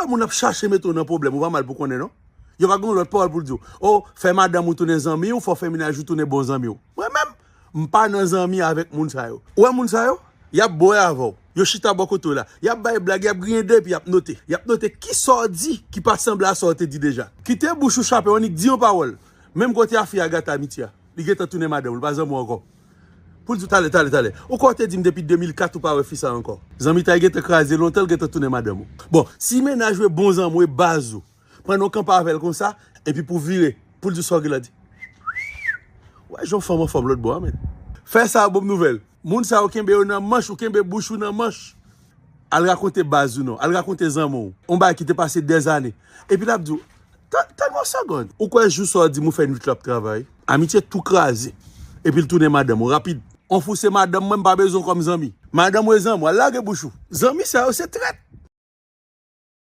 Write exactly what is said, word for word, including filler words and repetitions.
Moun ap chache mete w nan pwoblèm, ou pa mal pou konnen non. Yo pa gen lòt pawòl pou l di w. O, fè madanm ou tounen zanmi w, fò fè mennaj ou tounen bon zanmi w. Mwen menm, m pa nan zanmi avèk moun sa yo. Ou wè moun sa yo? Y ap bwè avè w. Yo chita bò kote w la. Y ap bay blag, y ap griyen de pye, y ap note. Y ap note ki sa w di ki pa sanble a sa w te di deja. Kite bouch ou chape, w annik di yon pawòl. Menm kote a fi a gate Amitye a. Li gentan tounen madanm ou, li pa zanmi w ankò. Pou l di w talè, talè, talè. Ou kwè w te di m depi de mil kat ou pa wè fi sa ankò. Zanmitay gentan kraze lontan, l gentan tounen madanm ou. Bon, si mennaj ou e bon zanmi w, e baz ou, pandan w kanpe avè l konsa, epi pou vire, pou l di w sa w gen la di. Wè, jan fanm anfòm lòt bò a, men. Fè sa, bon nouvèl. Moun sa yo kenbe yo nan manch, ou kenbe bouch ou nan manch. Al rakonte baz ou non, al rakonte zanmi w. On bagay ki te pase dèzane. Epi l ap di w, "Tan- tann yon segond." Ou kwè jou sa w di m ou fè nwit la ap travay? Amitye tou kraze. Epi l tounen madanm ou, rapid. On fou se madanm mwen, m pa bezwen w kòm zanmi. Madanm ou e zanmi w, al lage bouch ou. Zanmi sa yo se trèt.